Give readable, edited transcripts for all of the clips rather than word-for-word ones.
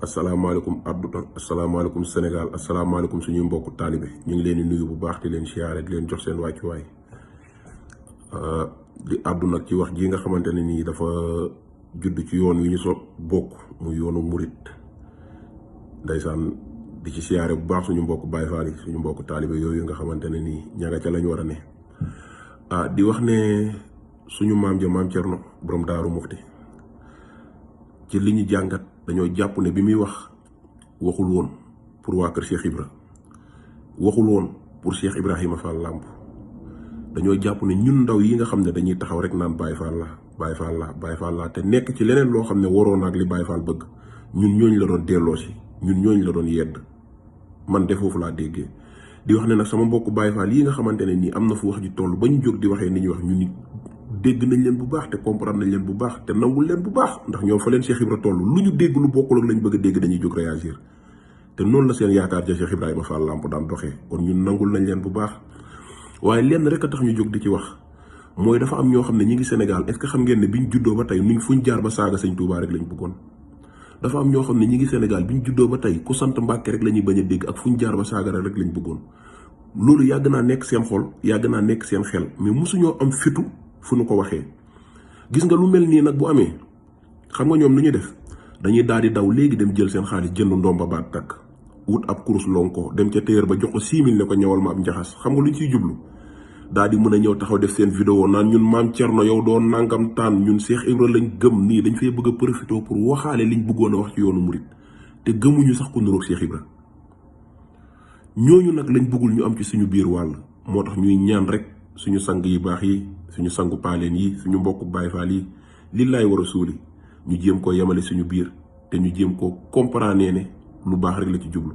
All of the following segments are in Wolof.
asalaamaaleykum àdduna asalaamaaleykum Sénégal asalaamaaleykum suñuy mbokku taalibe ñu ngi leen di nuyu bu baax di leen siyaare di leen jox seen wàccuwaay di àdduna ci wax ji nga xamante ne nii dafa judd ci yoon wi ñu bokk muy yoonu murit ndeysaan di ci siyaare bu baax suñu mbokku Baay Faal yi suñu mbokku taalibe yooyu nga xamante ne nii ñaga ca lañ war a ne di wax ne suñu maam ja maam Cerno borom Daaru Muxti ci li ñu jàngat dañoo jàpp ne bi muy waxul woon pour waa kër Cheikh Ibra waxul woon pour Cheikh Ibrahima Fall Lamp dañoo jàpp ne ñun ndaw yi nga xam ne dañuy taxaw rek naan Baye Fall la Baye Fall la Baye Fall la te nekk ci leneen loo xam ne waroon ak li Baye Fall bëgg ñun ñooñu la doon delloo si ñun ñooñu la doon yedd man de foofu laa déggee di wax ne nag sama mbokk Baye Fall yi nga xamante ne nii am na fu wax ji toll ba ñu jóg di waxee ni ñuy wax ñun dégg nañ leen bu baax te comprendre nañ leen bu baax te nangul leen bu baax ndax ñoom fa leen Cheikh Ibra toll lu ñu dégg lu bokkul ak lañ bëgg a dégg dañuy jóg réagir te noonu la seen yaakaar ja Cheikh Ibrahima Fall Lamp daan doxee kon ñun nangul nañ leen bu baax waaye lenn rek a tax ñu jóg di ci wax mooy dafa am ñoo xam ne ñi ngi Sénégal est-ce que xam ngeen ne biñ juddoo ba tey nuñ fuñ jaar ba saaga sëñ Touba rek lañ bëggoon dafa am ñoo xam ne ñi ngi Sénégal biñ juddoo ba tey ku sant Mbàkke rek la ñuy bañ a dégg ak fuñ jaar ba saaga rek lañ bëggoon loolu yàgg naa nekk seen xol yàgg naa nekk seen xel mais mosuñoo am fitu fu ñu ko waxee gis nga lu mel nii nag bu amee xam nga ñoom lu ñuy def dañuy daal di daw léegi dem jël seen xaalis jënd ndomba baat takk wut ab kurus lonko dem ca téer ba jox ko 6000 ne ko ñëwal ma ab njaxas xam nga lu ñu ciy jublu daal di mën a ñëw taxaw def seen vidéo naan ñun maam Cerno yow doon nangam taan ñun Cheikh Ibra lañ gëm nii dañ fay bëgg a profité pour waxaale liñ bëggoon a wax ci yoonu murit te gëmuñu sax ku niroog Cheikh Ibra ñooñu nag lañ bëggul ñu am ci suñu biir wàll moo tax ñuy ñaan rek suñu sang yi baax yi suñu sangu paaleen yi suñu mbokku Baay Faal yi lillaay war a suuli ñu jéem koo yemale suñu biir te ñu jéem koo comprendre ne lu baax rek la ci jublu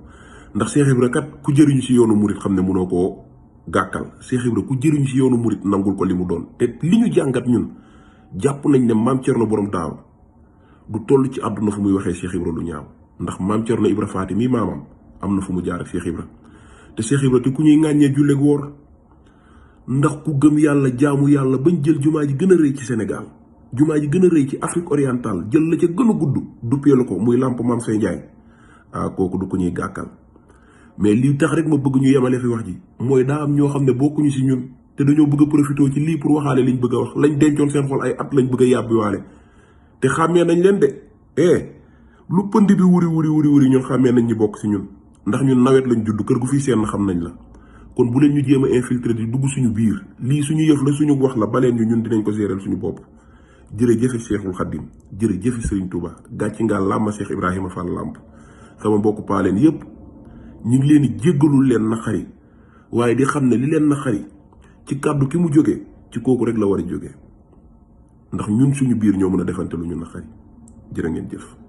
ndax Cheikh Ibra kat ku jëriñu ci yoonu murit xam ne mënoo koo gàkkal Cheikh Ibra ku jëriñu ci yoonu murit nangul ko li mu doon te li ñu jàngat ñun jàpp nañ ne maam Cerno borom daaw du toll ci àdduna fu muy waxee Cheikh Ibra lu ñaaw ndax maam Cerno Ibra Faati mii maamam am na fu mu jaar ak Cheikh Ibra te Cheikh Ibra te ku ñuy ŋàññee julleeg woor ndax ku gëm yàlla jaamu yàlla bañ jël jumaa ji gën a rëy ci Sénégal jumaa ji gën a rëy ci Afrique orientale jël la ca gën a gudd duppee la ko muy làmp Maam Sey Njaay kooku du ko ñuy gàkkal mais lii tax rek ma bëgg ñu yemale fi wax ji mooy daa am ñoo xam ne bokkuñu si ñun te dañoo bëgg a profité ci lii pour waxaale liñ bëgg a wax lañ dencoon seen xol ay at lañ bëgg a yàbbiwaale te xàmmee nañ leen de lu pënd bi wuri ñun xàmmee nañ ñi bokk si ñun ndax ñun nawet lañ judd kër gu fii seen xam nañ la kon bu leen ñu jéem a infiltré di dugg suñu biir lii suñu yëf la suñu wax la baleen ñu ñun dinañ ko gérer suñu bopp jërëjëfe Cheikhul Khadim jërëjëfe Serigne Touba gàcci ngaa làmma Cheikh Ibrahima Fall Lamp sama mbokku paaleen yépp ñu ngi leen di jéggalul leen naqari waaye di xam ne li leen naqari ci kàddu ki mu jógee ci kooku rek la war a jógee ndax ñun suñu biir ñoo mën a defante lu ñu naqari jërë ngeen jëf